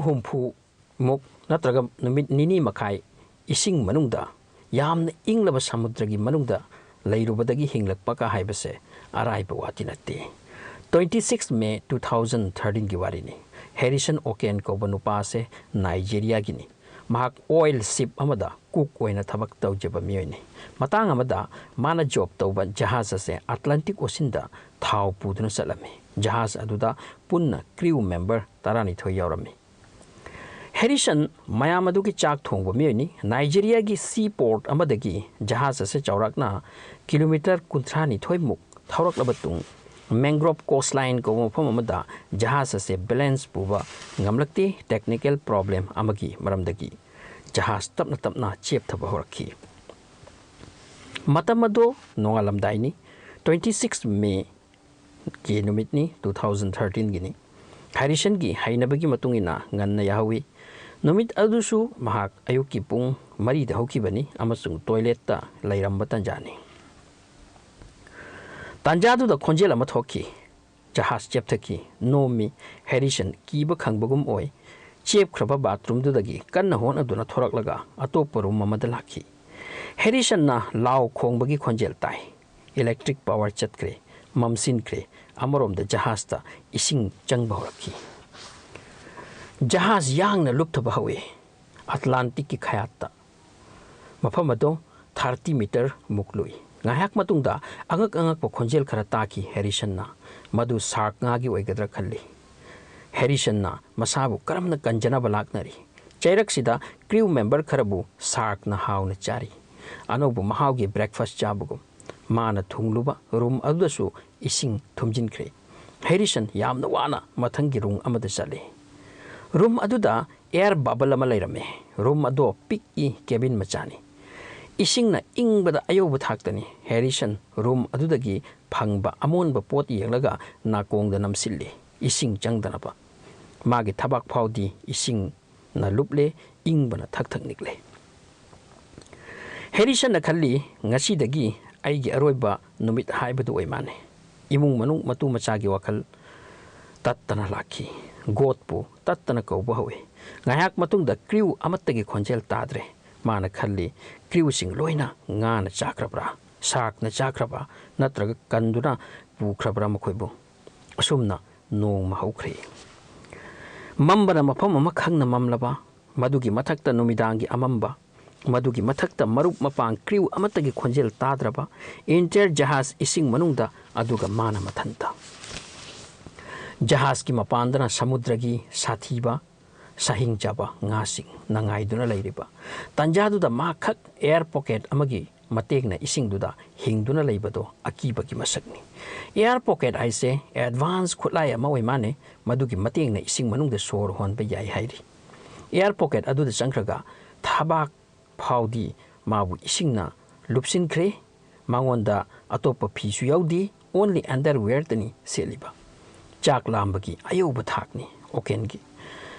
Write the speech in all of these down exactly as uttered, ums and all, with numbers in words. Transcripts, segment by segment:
ꯍꯨꯝꯐꯨ ꯃꯨꯛ ꯅꯠꯇ꯭ꯔꯒ ꯅꯨꯃꯤꯠ ꯅꯤꯅꯤ ꯃꯈꯥꯏ ꯏꯁꯤꯡ ꯃꯅꯨꯡꯗ, ꯌꯥꯝꯅ ꯏꯪꯂꯕ ꯁꯃꯨꯗ꯭ꯔꯒꯤ ꯃꯅꯨꯡꯗ ꯂꯩꯔꯨꯕꯗꯒꯤ ꯍꯤꯡꯂꯛꯄ ꯀ ꯍꯥꯏꯕꯁꯦ ꯑꯔꯥꯏꯕ ꯋꯥꯗꯤ ꯅꯠꯇꯦ꯫ Twenty six May two thousand thirteen ꯒꯤ ꯋꯥꯔꯤꯅꯤ꯫ ꯍꯦꯔꯤꯁꯟ ꯑꯣꯀꯦꯟ ꯀꯧꯕ ꯅꯨꯄꯥ ꯑꯁꯦ ꯅꯥꯏꯖꯦꯔꯤꯌꯥꯒꯤꯅꯤ꯫ ꯃꯍꯥꯛ ꯑꯣꯏꯜ ꯁꯤꯞ ꯑꯃꯗ ꯀꯨꯛ ꯑꯣꯏꯅ ꯊꯕꯛ ꯇꯧꯖꯕ ꯃꯤꯑꯣꯏꯅꯤ꯫ ꯃꯇꯥꯡ ꯑꯃꯗ ꯃꯥꯅ ꯖꯣꯕ ꯇꯧꯕ ꯖꯍꯥꯖ ꯑꯁꯦ ꯑꯇꯂꯥꯟꯇꯤꯛ ꯑꯣꯁꯤꯟꯗ ꯊꯥꯎ ꯄꯨꯗꯨꯅ ꯆꯠꯂꯝꯃꯤ꯫ ꯖꯍꯥꯖ ꯑꯗꯨꯗ ꯄꯨꯟꯅ ꯀ꯭ꯔꯤꯎ ꯃꯦꯝꯕꯔ ꯇꯔꯥꯅꯤꯊꯣꯏ ꯌꯥꯎꯔꯝꯃꯤ꯫ ꯍꯦꯔꯤꯁꯟ ꯃꯌꯥꯝ ꯑꯗꯨꯒꯤ ꯆꯥꯛ ꯊꯣꯡꯕ ꯃꯤꯑꯣꯏꯅꯤ꯫ ꯅꯥꯏꯖꯦꯔꯤꯌꯥꯒꯤ ꯁꯤ ꯄꯣꯔꯠ ꯑꯃꯗꯒꯤ ꯖꯍꯥꯖ ꯑꯁꯦ ꯆꯥꯎꯔꯥꯛꯅ ꯀꯤꯂꯣꯃꯤꯇꯔ ꯀꯨꯟꯊ꯭ꯔꯥ ꯅꯤꯊꯣꯏ ꯃꯨꯛ ꯊꯧꯔꯛꯂꯕ ꯇꯨꯡ, ꯃꯦꯡꯒ꯭ꯔꯣꯞ ꯀꯣꯁꯂꯥꯏꯟ ꯀꯧꯕ ꯃꯐꯝ ꯑꯃꯗ ꯖꯍꯥꯖ ꯑꯁꯦ ꯕꯦꯂꯦꯟꯁ ꯄꯨꯕ ꯉꯝꯂꯛꯇꯦ꯫ ꯇꯦꯛꯅꯤꯀꯦꯜ ꯄ꯭ꯔꯣꯕ꯭ꯂꯦꯝ ꯑꯃꯒꯤ ꯃꯔꯝꯗꯒꯤ ꯖꯍꯥꯖ ꯇꯞꯅ ꯇꯞꯅ ꯆꯦꯞꯊꯕ ꯍꯧꯔꯛꯈꯤ꯫ ꯃꯇꯝ ꯑꯗꯨ ꯅꯣꯡꯉꯥꯜꯂꯝꯗꯥꯏꯅꯤ꯫ Twenty six May ꯒꯤ ꯅꯨꯃꯤꯠꯅꯤ, two thousand thirteen ꯒꯤꯅꯤ꯫ ꯍꯦꯔꯤꯁꯟꯒꯤ ꯍꯩꯅꯕꯒꯤ ꯃꯇꯨꯡ ꯏꯟꯅ ꯉꯟꯅ ꯌꯥꯍꯧꯏ꯫ ꯅꯨꯃꯤꯠ ꯑꯗꯨꯁꯨ ꯃꯍꯥꯛ ꯑꯌꯨꯛꯀꯤ ꯄꯨꯡ ꯃꯔꯤꯗ ꯍꯧꯈꯤꯕꯅꯤ ꯑꯃꯁꯨꯡ ꯇꯣꯏꯂꯦꯠꯇ ꯂꯩꯔꯝꯕ ꯇꯥꯟꯖꯥꯅꯤ꯫ ꯇꯥꯟꯖꯥꯗꯨꯗ ꯈꯣꯟꯖꯦꯜ ꯑꯃ ꯊꯣꯛꯈꯤ꯫ ꯖꯍꯥꯖ ꯆꯦꯞꯊꯈꯤ꯫ ꯅꯣꯝꯃꯤ꯫ ꯍꯦꯔꯤꯁꯟ ꯀꯤꯕ ꯈꯪꯕꯒꯨꯝ ꯑꯣꯏ꯫ ꯆꯦꯞꯈ꯭ꯔꯕ ꯕꯥꯊꯔꯨꯝꯗꯨꯗꯒꯤ ꯀꯟꯅ ꯍꯣꯠꯅꯗꯨꯅ ꯊꯣꯔꯛꯂꯒ ꯑꯇꯣꯞꯄ ꯔꯨꯝ ꯑꯃꯗ ꯂꯥꯛꯈꯤ꯫ ꯍꯦꯔꯤꯁꯟꯅ ꯂꯥꯎ ꯈꯣꯡꯕꯒꯤ ꯈꯣꯟꯖꯦꯜ ꯇꯥꯏ꯫ ꯏꯂꯦꯛꯇ꯭ꯔꯤꯛ ꯄꯥꯋꯔ ꯆꯠꯈ꯭ꯔꯦ, ꯃꯝꯁꯤꯟꯈ꯭ꯔꯦ꯫ ꯑꯃꯔꯣꯝꯗ ꯖꯍꯥꯖꯇ ꯏꯁꯤꯡ ꯆꯪꯕ ꯍꯧꯔꯛꯈꯤ꯫ ꯖꯍꯥꯖ ꯌꯥꯡꯅ ꯂꯨꯞꯊꯕ ꯍꯧꯏ꯫ ꯑꯇꯂꯥꯟꯇꯤꯛꯀꯤ ꯈꯌꯥꯠꯇ꯫ ꯃꯐꯝ ꯑꯗꯨ ꯊꯥꯔꯇꯤ ꯃꯤꯇꯔ ꯃꯨꯛ ꯂꯨꯏ꯫ ꯉꯥꯏꯍꯥꯛ ꯃꯇꯨꯡꯗ ꯑꯉꯛ ꯑꯉꯛꯄ ꯈꯣꯟꯖꯦꯜ ꯈꯔ ꯇꯥꯈꯤ ꯍꯦꯔꯤꯁꯟꯅ꯫ ꯃꯗꯨ ꯁꯥꯔꯛ ꯉꯥꯒꯤ ꯑꯣꯏꯒꯗ꯭ꯔꯥ ꯈꯜꯂꯤ꯫ ꯍꯦꯔꯤꯁꯟꯅ ꯃꯁꯥꯕꯨ ꯀꯔꯝꯅ ꯀꯟꯖꯅꯕ ꯂꯥꯛꯅꯔꯤ꯫ ꯆꯩꯔꯛꯁꯤꯗ ꯀ꯭ꯔꯤꯎ ꯃꯦꯝꯕꯔ ꯈꯔꯕꯨ ꯁꯥꯔꯛꯅ ꯍꯥꯎꯅ ꯆꯥꯔꯤ꯫ ꯑꯅꯧꯕ ꯃꯍꯥꯎꯒꯤ ꯕ꯭ꯔꯦꯛꯐꯥꯁ ꯆꯥꯕꯒꯨꯝ꯫ ꯃꯥꯅ ꯊꯨꯡꯂꯨꯕ ꯔꯨꯝ ꯑꯗꯨꯗꯁꯨ ꯏꯁꯤꯡ ꯊꯨꯝꯖꯤꯟꯈ꯭ꯔꯦ꯫ ꯍꯦꯔꯤꯁꯟ ꯌꯥꯝꯅ ꯋꯥꯅ ꯃꯊꯪꯒꯤ ꯔꯨꯝ ꯑꯃꯗ ꯆꯠꯂꯤ꯫ ꯔꯨꯝ ꯑꯗꯨꯗ ꯑꯦꯌꯔ ꯕꯕꯜ ꯑꯃ ꯂꯩꯔꯝꯃꯤ꯫ ꯔꯨꯝ ꯑꯗꯣ ꯄꯤꯛꯏ, ꯀꯦꯕꯤꯟ ꯃꯆꯥꯅꯤ꯫ ꯏꯁꯤꯡꯅ ꯏꯪꯕꯗ ꯑꯌꯧꯕ ꯊꯥꯛꯇꯅꯤ꯫ ꯍꯦꯔꯤꯁꯟ ꯔꯨꯝ ꯑꯗꯨꯗꯒꯤ ꯐꯪꯕ ꯑꯃꯣꯟꯕ ꯄꯣꯠ ꯌꯦꯡꯂꯒ ꯅꯥꯀꯣꯡꯗ ꯅꯝꯁꯤꯜꯂꯤ, ꯏꯁꯤꯡ ꯆꯪꯗꯅꯕ꯫ ꯃꯥꯒꯤ ꯊꯕꯥꯛ ꯐꯥꯎꯗꯤ ꯏꯁꯤꯡꯅ ꯂꯨꯞꯂꯦ, ꯏꯪꯕꯅ ꯊꯛ ꯊꯛ ꯅꯤꯛꯂꯦ꯫ ꯍꯦꯔꯤꯁꯟꯅ ꯈꯜꯂꯤ, "ꯉꯁꯤꯗꯒꯤ ꯑꯩꯒꯤ ꯑꯔꯣꯏꯕ ꯅꯨꯃꯤꯠ ꯍꯥꯏꯕꯗꯨ ꯑꯣꯏ ꯃꯥꯟꯅꯦ"꯫ ꯏꯃꯨꯡ ꯃꯅꯨꯡ ꯃꯇꯨ ꯃꯆꯥꯒꯤ ꯋꯥꯈꯜ ꯇꯠꯇꯅ ꯂꯥꯛꯈꯤ꯫ ꯒꯣꯠꯄꯨ ꯇꯠꯇꯅ ꯀꯧꯕ ꯍꯧꯏ꯫ ꯉꯥꯏꯍꯥꯛ ꯃꯇꯨꯡꯗ ꯀ꯭ꯔꯤꯎ ꯑꯃꯠꯇꯒꯤ ꯈꯣꯟꯖꯦꯜ ꯇꯥꯗ꯭ꯔꯦ꯫ ꯃꯥꯅ ꯈꯜꯂꯤ, ꯀ꯭ꯔꯤꯎꯁꯤꯡ ꯂꯣꯏꯅ ꯉꯥꯅ ꯆꯥꯈ꯭ꯔꯕ꯭ꯔꯥ, ꯁꯥꯔꯛꯅ ꯆꯥꯈ꯭ꯔꯕ, ꯅꯠꯇ꯭ꯔꯒ ꯀꯟꯗꯨꯅ ꯄꯨꯈ꯭ꯔꯕ꯭ꯔꯥ ꯃꯈꯣꯏꯕꯨ? ꯑꯁꯨꯝꯅ ꯅꯣꯡꯃ ꯍꯧꯈ꯭ꯔꯦ꯫ ꯃꯝꯕꯅ ꯃꯐꯝ ꯑꯃ ꯈꯪꯅ ꯃꯝꯂꯕ, ꯃꯗꯨꯒꯤ ꯃꯊꯛꯇ ꯅꯨꯃꯤꯗꯥꯡꯒꯤ ꯑꯃꯝꯕ, ꯃꯗꯨꯒꯤ ꯃꯊꯛꯇ ꯃꯔꯨꯞ ꯃꯄꯥꯡ ꯀ꯭ꯔꯤꯎ ꯑꯃꯠꯇꯒꯤ ꯈꯣꯟꯖꯦꯜ ꯇꯥꯗ꯭ꯔꯕ, entire ꯖꯍꯥꯖ ꯏꯁꯤꯡ ꯃꯅꯨꯡꯗ, ꯑꯗꯨꯒ ꯃꯥꯅ ꯃꯊꯟꯇ꯫ ꯖꯍꯥꯖꯀꯤ ꯃꯄꯥꯟꯗꯅ ꯁꯃꯨꯗ꯭ꯔꯒꯤ ꯁꯥꯊꯤꯕ, ꯁꯥꯍꯤꯡ ꯆꯥꯕ ꯉꯥꯁꯤꯡꯅ ꯉꯥꯏꯗꯨꯅ ꯂꯩꯔꯤꯕ꯫ ꯇꯟꯖꯥꯗꯨꯗ ꯃꯍꯥꯛ ꯈꯛ air pocket ꯑꯃꯒꯤ ꯃꯇꯦꯡꯅ ꯏꯁꯤꯡꯗꯨꯗ ꯍꯤꯡꯗꯨꯅ ꯂꯩꯕꯗꯣ ꯑꯀꯤꯕꯒꯤ ꯃꯁꯛꯅꯤ꯫ Air pocket ꯍꯥꯏꯁꯦ advance ꯈꯨꯠꯂꯥꯏ ꯑꯃ ꯑꯣꯏ ꯃꯥꯟꯅꯦ, ꯃꯗꯨꯒꯤ ꯃꯇꯦꯡꯅ ꯏꯁꯤꯡ ꯃꯅꯨꯡꯗ ꯁꯣꯔ ꯍꯣꯟꯕ ꯌꯥꯏ ꯍꯥꯏꯔꯤ꯫ Air pocket ꯑꯗꯨꯗ ꯆꯪꯈ꯭ꯔꯒ ꯊꯕꯥꯛ ꯐꯥꯎꯗꯤ ꯃꯥꯕꯨ ꯏꯁꯤꯡꯅ ꯂꯨꯞꯁꯤꯟꯈ꯭ꯔꯦ꯫ ꯃꯉꯣꯟꯗ ꯑꯇꯣꯞꯄ ꯐꯤꯁꯨ ꯌꯥꯎꯗꯦ, only underwearꯇꯅꯤ ꯁꯦꯠꯂꯤꯕ꯫ ꯆꯥꯛ ꯂꯥꯝꯕꯒꯤ ꯑꯌꯧꯕ ꯊꯥꯛꯅꯤ ꯑꯣꯀꯦꯟꯒꯤ꯫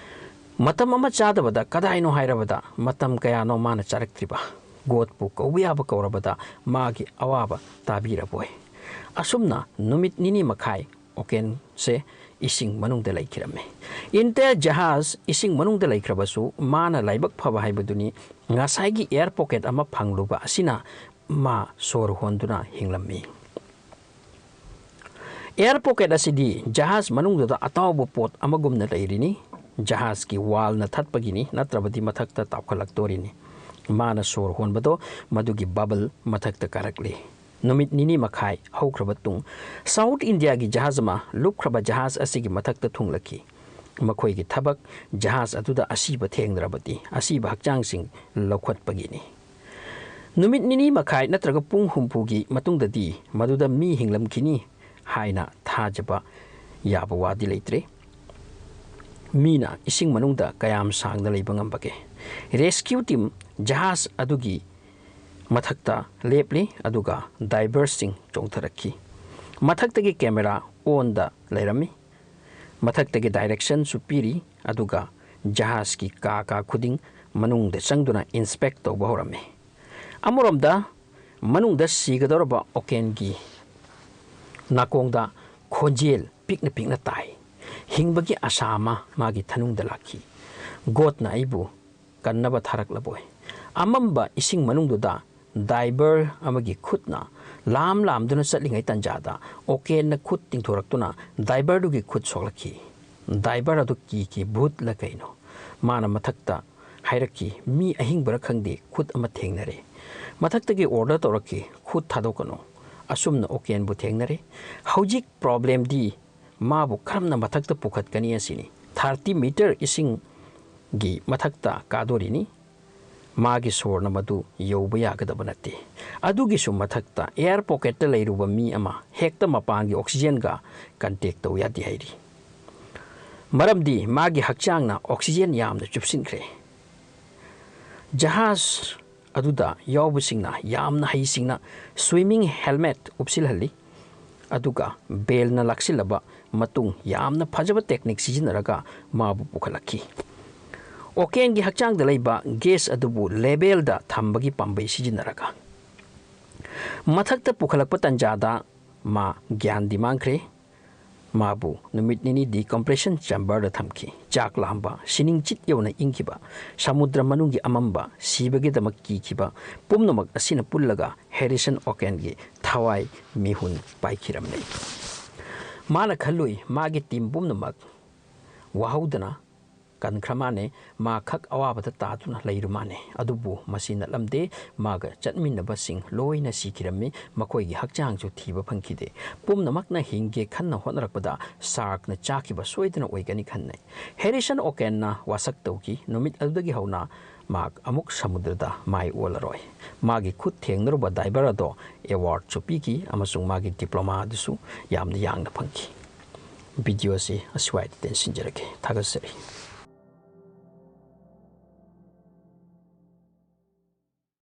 ꯃꯇꯝ ꯑꯃ ꯆꯥꯗꯕꯗ ꯀꯗꯥꯏꯅꯣ ꯍꯥꯏꯔꯕꯗ ꯃꯇꯝ ꯀꯌꯥꯅꯣ ꯃꯥꯅ ꯆꯥꯔꯛꯇ꯭ꯔꯤꯕ꯫ ꯒꯣꯠꯄꯨ ꯀꯧꯕ ꯌꯥꯕ ꯀꯧꯔꯕꯗ ꯃꯥꯒꯤ ꯑꯋꯥꯕ ꯇꯥꯕꯤꯔꯕꯣꯏ꯫ ꯑꯁꯨꯝꯅ ꯅꯨꯃꯤꯠ ꯅꯤꯅꯤ ꯃꯈꯥꯏ ꯑꯣꯀꯦꯟꯁꯦ ꯏꯁꯤꯡ ꯃꯅꯨꯡꯗ ꯂꯩꯈꯤꯔꯝꯃꯤ꯫ Entire ꯖꯍꯥꯖ ꯏꯁꯤꯡ ꯃꯅꯨꯡꯗ ꯂꯩꯈ꯭ꯔꯕꯁꯨ ꯃꯥꯅ ꯂꯥꯏꯕꯛ ꯐꯕ ꯍꯥꯏꯕꯗꯨꯅꯤ, ꯉꯁꯥꯏꯒꯤ air pocket ꯑꯃ ꯐꯪꯂꯨꯕ ꯑꯁꯤꯅ ꯃꯥ ꯁꯣꯔ ꯍꯣꯟꯗꯨꯅ ꯍꯤꯡꯂꯝꯃꯤ꯫ Air pocket ꯑꯁꯤꯗꯤ ꯖꯍꯥꯖ ꯃꯅꯨꯡꯗꯨꯗ ꯑꯇꯥꯎꯕ ꯄꯣꯠ ꯑꯃꯒꯨꯝꯅ ꯂꯩꯔꯤꯅꯤ꯫ ꯖꯍꯥꯖꯀꯤ wallꯅ ꯊꯠꯄꯒꯤꯅꯤ, ꯅꯠꯇ꯭ꯔꯕꯗꯤ ꯃꯊꯛꯇ ꯇꯥꯎꯈꯠꯂꯛꯇꯣꯔꯤꯅꯤ꯫ ꯃꯥꯅ ꯁꯣꯔ ꯍꯣꯟꯕꯗꯣ ꯃꯗꯨꯒꯤ bubble ꯃꯊꯛꯇ ꯀꯥꯔꯛꯂꯤ꯫ ꯅꯨꯃꯤꯠ ꯅꯤꯅꯤ ꯃꯈꯥꯏ ꯍꯧꯈ꯭ꯔꯕ ꯇꯨꯡ, South Indiaꯒꯤ ꯖꯍꯥꯖ ꯑꯃ ꯂꯨꯞꯈ꯭ꯔꯕ ꯖꯍꯥꯖ ꯑꯁꯤꯒꯤ ꯃꯊꯛꯇ ꯊꯨꯡꯂꯛꯈꯤ꯫ ꯃꯈꯣꯏꯒꯤ ꯊꯕꯛ ꯖꯍꯥꯖ ꯑꯗꯨꯗ ꯑꯁꯤꯕ ꯊꯦꯡꯅꯔꯕꯗꯤ ꯑꯁꯤꯕ ꯍꯛꯆꯥꯡꯁꯤꯡ ꯂꯧꯈꯠꯄꯒꯤꯅꯤ꯫ ꯅꯨꯃꯤꯠ ꯅꯤꯅꯤ ꯃꯈꯥꯏ ꯅꯠꯇ꯭ꯔꯒ ꯄꯨꯡ ꯍꯨꯝꯐꯨꯒꯤ ꯃꯇꯨꯡꯗꯗꯤ ꯃꯗꯨꯗ ꯃꯤ ꯍꯤꯡꯂꯝꯈꯤꯅꯤ ꯍꯥꯏꯅ ꯊꯥꯖꯕ ꯌꯥꯕ ꯋꯥꯗꯤ ꯂꯩꯇ꯭ꯔꯦ꯫ ꯃꯤꯅ ꯏꯁꯤꯡ ꯃꯅꯨꯡꯗ ꯀꯌꯥꯝ ꯁꯥꯡꯅ ꯂꯩꯕ ꯉꯝꯕꯒꯦ? Rescue team ꯖꯍꯥꯖ ꯑꯗꯨꯒꯤ ꯃꯊꯛꯇ ꯂꯦꯞꯂꯤ, ꯑꯗꯨꯒ diverꯁꯤꯡ ꯆꯣꯡꯊꯔꯛꯈꯤ꯫ ꯃꯊꯛꯇꯒꯤ camera onꯗ ꯂꯩꯔꯝꯃꯤ꯫ ꯃꯊꯛꯇꯒꯤ directionꯁꯨ ꯄꯤꯔꯤ, ꯑꯗꯨꯒ ꯖꯍꯥꯖꯀꯤ ꯀꯥ ꯀꯥ ꯈꯨꯗꯤꯡ ꯃꯅꯨꯡꯗ ꯆꯪꯗꯨꯅ inspect ꯇꯧꯕ ꯍꯧꯔꯝꯃꯤ꯫ ꯑꯃꯔꯣꯝꯗ ꯃꯅꯨꯡꯗ ꯁꯤꯒꯗꯧꯔꯕ ꯑꯣꯀꯦꯟꯒꯤ ꯅꯥꯀꯣꯡꯗ ꯈꯣꯟꯖꯦꯜ ꯄꯤꯛꯅ ꯄꯤꯛꯅ ꯇꯥꯏ꯫ ꯍꯤꯡꯕꯒꯤ ꯑꯁꯥ ꯑꯃ ꯃꯥꯒꯤ ꯊꯅꯨꯡꯗ ꯂꯥꯛꯈꯤ꯫ "ꯒꯣꯗꯅ ꯑꯩꯕꯨ ꯀꯟꯅꯕ ꯊꯥꯔꯛꯂꯕꯣꯏ"꯫ ꯑꯃꯝꯕ ꯏꯁꯤꯡ ꯃꯅꯨꯡꯗꯨꯗ ꯗꯥꯏꯚꯔ ꯑꯃꯒꯤ ꯈꯨꯠꯅ ꯂꯥꯝ ꯂꯥꯝꯗꯨꯅ ꯆꯠꯂꯤꯉꯩ ꯇꯥꯟꯖꯥꯗ ꯑꯣꯀꯦꯟꯅ ꯈꯨꯠ ꯇꯤꯡꯊꯣꯔꯛꯇꯨꯅ ꯗꯥꯏꯚꯔꯗꯨꯒꯤ ꯈꯨꯠ ꯁꯣꯛꯂꯛꯈꯤ꯫ ꯗꯥꯏꯚꯔ ꯑꯗꯨ ꯀꯤꯈꯤ꯫ "ꯚꯨꯠꯂ ꯀꯩꯅꯣ?" ꯃꯥꯅ ꯃꯊꯛꯇ ꯍꯥꯏꯔꯛꯈꯤ, "ꯃꯤ ꯑꯍꯤꯡꯕꯔ ꯈꯪꯗꯦ, ꯈꯨꯠ ꯑꯃ ꯊꯦꯡꯅꯔꯦ"꯫ ꯃꯊꯛꯇꯒꯤ ꯑꯣꯔꯗꯔ ꯇꯧꯔꯛꯈꯤ, "ꯈꯨꯠ ꯊꯥꯗꯣꯛꯀꯅꯨ"꯫ ꯑꯁꯨꯝꯅ ꯑꯣꯀꯦꯟꯕꯨ ꯊꯦꯡꯅꯔꯦ꯫ ꯍꯧꯖꯤꯛ ꯄ꯭ꯔꯣꯕ꯭ꯂꯦꯝꯗꯤ ꯃꯥꯕꯨ ꯀꯔꯝꯅ ꯃꯊꯛꯇ ꯄꯨꯈꯠꯀꯅꯤ ꯑꯁꯤꯅꯤ꯫ ꯊꯥꯔꯇꯤ ꯃꯤꯇꯔ ꯏꯁꯤꯡꯒꯤ ꯃꯊꯛꯇ ꯀꯥꯗꯣꯔꯤꯅꯤ꯫ ꯃꯥꯒꯤ ꯁꯣꯔꯅ ꯃꯗꯨ ꯌꯧꯕ ꯌꯥꯒꯗꯕ ꯅꯠꯇꯦ꯫ ꯑꯗꯨꯒꯤꯁꯨ ꯃꯊꯛꯇ ꯑꯦꯌꯥꯔ ꯄꯣꯀꯦꯠꯇ ꯂꯩꯔꯨꯕ ꯃꯤ ꯑꯃ ꯍꯦꯛꯇ ꯃꯄꯥꯟꯒꯤ ꯑꯣꯛꯁꯤꯖꯦꯟꯒ ꯀꯟꯇꯦꯛ ꯇꯧ ꯌꯥꯗꯦ ꯍꯥꯏꯔꯤ꯫ ꯃꯔꯝꯗꯤ ꯃꯥꯒꯤ ꯍꯛꯆꯥꯡꯅ ꯑꯣꯛꯁꯤꯖꯦꯟ ꯌꯥꯝꯅ ꯆꯨꯞꯁꯤꯟꯈ꯭ꯔꯦ꯫ ꯖꯍꯥꯖ ꯑꯗꯨꯗ ꯌꯥꯎꯕꯁꯤꯡꯅ ꯌꯥꯝꯅ ꯍꯩꯁꯤꯡꯅ ꯁ꯭ꯋꯤꯃꯤꯡ ꯍꯦꯜꯃꯦꯠ ꯎꯞꯁꯤꯜꯍꯜꯂꯤ꯫ ꯑꯗꯨꯒ ꯕꯦꯜꯅ ꯂꯥꯛꯁꯤꯜꯂꯕ ꯃꯇꯨꯡ ꯌꯥꯝꯅ ꯐꯖꯕ ꯇꯦꯛꯅꯤꯛ ꯁꯤꯖꯤꯟꯅꯔꯒ ꯃꯥꯕꯨ ꯄꯨꯈꯠꯂꯛꯈꯤ꯫ ꯑꯣꯀꯦꯟꯒꯤ ꯍꯛꯆꯥꯡꯗ ꯂꯩꯕ ꯒꯦꯁ ꯑꯗꯨꯕꯨ ꯂꯦꯕꯦꯜꯗ ꯊꯝꯕꯒꯤ ꯄꯥꯝꯕꯩ ꯁꯤꯖꯤꯟꯅꯔꯒ ꯃꯊꯛꯇ ꯄꯨꯈꯠꯂꯛꯄ ꯇꯥꯟꯖꯥꯗ ꯃꯥ ꯒ꯭ꯌꯥꯟꯗꯤ ꯃꯥꯡꯈ꯭ꯔꯦ꯫ ꯃꯥꯕꯨ ꯅꯨꯃꯤꯠ ꯅꯤꯅꯤ ꯗꯤꯀꯝꯄ꯭ꯔꯦꯁꯟ ꯆꯦꯝꯕꯔꯗ ꯊꯝꯈꯤ꯫ ꯆꯥꯛ ꯂꯥꯝꯕ, ꯁꯤꯅꯤꯡ ꯆꯤꯠ ꯌꯧꯅ ꯏꯪꯈꯤꯕ, ꯁꯃꯨꯗ꯭ꯔ ꯃꯅꯨꯡꯒꯤ ꯑꯃꯝꯕ, ꯁꯤꯕꯒꯤꯗꯃꯛ ꯀꯤꯈꯤꯕ ꯄꯨꯝꯅꯃꯛ ꯑꯁꯤꯅ ꯄꯨꯜꯂꯒ ꯍꯦꯔꯤꯁꯟ ꯑꯣꯀꯦꯟꯒꯤ ꯊꯋꯥꯏ ꯃꯤꯍꯨꯟ ꯄꯥꯏꯈꯤꯔꯝꯃꯤ꯫ ꯃꯥꯅ ꯈꯜꯂꯨꯏ, ꯃꯥꯒꯤ ꯇꯤꯝ ꯄꯨꯝꯅꯃꯛ ꯋꯥꯍꯧꯗꯅ ꯀꯟꯈ꯭ꯔ ꯃꯥꯅꯦ, ꯃꯥ ꯈꯛ ꯑꯋꯥꯕꯗ ꯇꯥꯗꯨꯅ ꯂꯩꯔꯨ ꯃꯥꯅꯦ꯫ ꯑꯗꯨꯕꯨ ꯃꯁꯤ ꯅꯠꯂꯝꯗꯦ, ꯃꯥꯒ ꯆꯠꯃꯤꯟꯅꯕꯁꯤꯡ ꯂꯣꯏꯅ ꯁꯤꯈꯤꯔꯝꯃꯤ, ꯃꯈꯣꯏꯒꯤ ꯍꯛꯆꯥꯡꯁꯨ ꯊꯤꯕ ꯐꯪꯈꯤꯗꯦ꯫ ꯄꯨꯝꯅꯃꯛꯅ ꯍꯤꯡꯒꯦ ꯈꯟꯅ ꯍꯣꯠꯅꯔꯛꯄꯗ ꯁꯥꯔꯛꯅ ꯆꯥꯈꯤꯕ ꯁꯣꯏꯗꯅ ꯑꯣꯏꯒꯅꯤ ꯈꯟꯅꯩ꯫ ꯍꯦꯔꯤꯁꯟ ꯑꯣꯀꯦꯟꯅ ꯋꯥꯁꯛ ꯇꯧꯈꯤ꯫ ꯅꯨꯃꯤꯠ ꯑꯗꯨꯗꯒꯤ ꯍꯧꯅ ꯃꯍꯥꯛ ꯑꯃꯨꯛ ꯁꯃꯨꯗ꯭ꯔꯗ ꯃꯥꯏ ꯑꯣꯜꯂꯔꯣꯏ꯫ ꯃꯥꯒꯤ ꯈꯨꯠ ꯊꯦꯡꯅꯔꯨꯕ ꯗꯥꯏꯚꯔ ꯑꯗꯣ ꯑꯦꯋꯥꯔꯗꯁꯨ ꯄꯤꯈꯤ ꯑꯃꯁꯨꯡ ꯃꯥꯒꯤ ꯗꯤꯄ꯭ꯂꯣꯃꯥ ꯑꯗꯨꯁꯨ ꯌꯥꯝꯅ ꯌꯥꯡꯅ ꯐꯪꯈꯤ꯫ ꯚꯤꯗꯤꯑꯣ ꯑꯁꯤ ꯑꯁ꯭ꯋꯥꯏꯗ ꯇꯦꯟꯁꯤꯟꯖꯔꯒꯦ꯫ ꯊꯥꯒꯠꯆꯔꯤ꯫